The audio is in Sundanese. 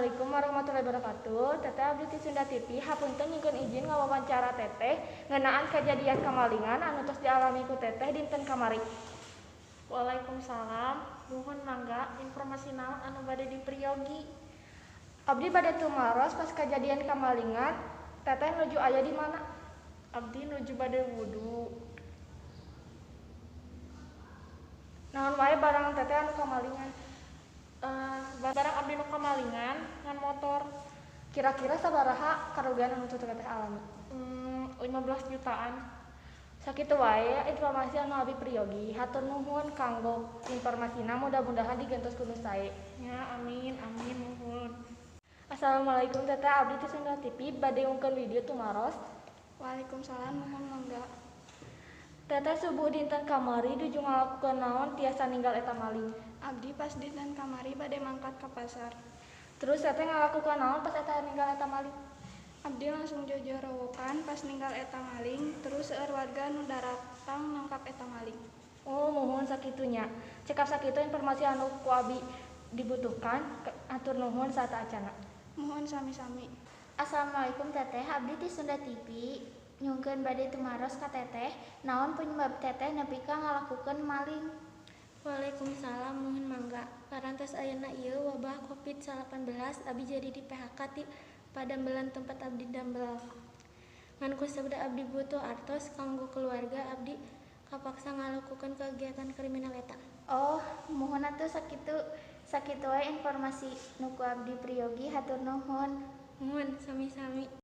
Assalamualaikum warahmatullahi wabarakatuh. Teteh, abdi ti Sunda TV hapunten nyungkeun izin ngawawancara Teteh ngeunaan kejadian kamalingan anu tos dialami ku Teteh dinten kamari. Waalaikumsalam. Nuhun, mangga, informasi naon anu bade diperyogi? Abdi bade tumaros, pas kejadian kamalingan Teteh nuju aya di mana? Abdi nuju bade wudu. Naon wae barang Teteh anu kamalingan? Barang abdi nu kamalingan ngan motor. Kira-kira sabaraha karugian anu Teteh alami? 15 jutaan. Sakitu wae informasi anu abdi peryogi. Hatur nuhun kanggo informasina, mudah-mudahan digentos ku nu sae. Ya, amin amin, nuhun. Assalamualaikum, Teteh, abdi ti Sunda TV bade nyungkeun video tumaros. Waalaikumsalam, muhun, mangga. Teteh subuh dinten kamari nuju ngalakukeun naon tiasa ninggal eta maling? Abdi pas dinten kamari bade mangkat ka pasar. Terus Teteh ngalakukeun naon pas eta ninggal eta maling? Abdi langsung jojorowokan pas ninggal eta maling, terus seueur warga nu daratang nangkap eta maling. Oh, muhun, sakitunya. Cekap sakitu informasi anu ku abdi dibutuhkan. Hatur nuhun sateuacanna. Muhun, sami-sami. Assalamualaikum, Teteh, abdi ti Sunda TV nyungkeun bade tumaros ka Teteh, naon penyebab Teteh nepi ka ngalakukeun maling? Waalaikumsalam, muhun, mangga. Parantos ayeuna ieu wabah Covid-19, abdi jadi di PHK ti padambelan tempat abdi damel. Ngan kusabda abdi butuh artos kanggo keluarga, abdi kapaksa ngalakukeun kegiatan kriminal eta. Oh, muhun atuh, sakitu sakitu wae informasi nu ku abdi peryogi, hatur nuhun. Muhun, sami-sami.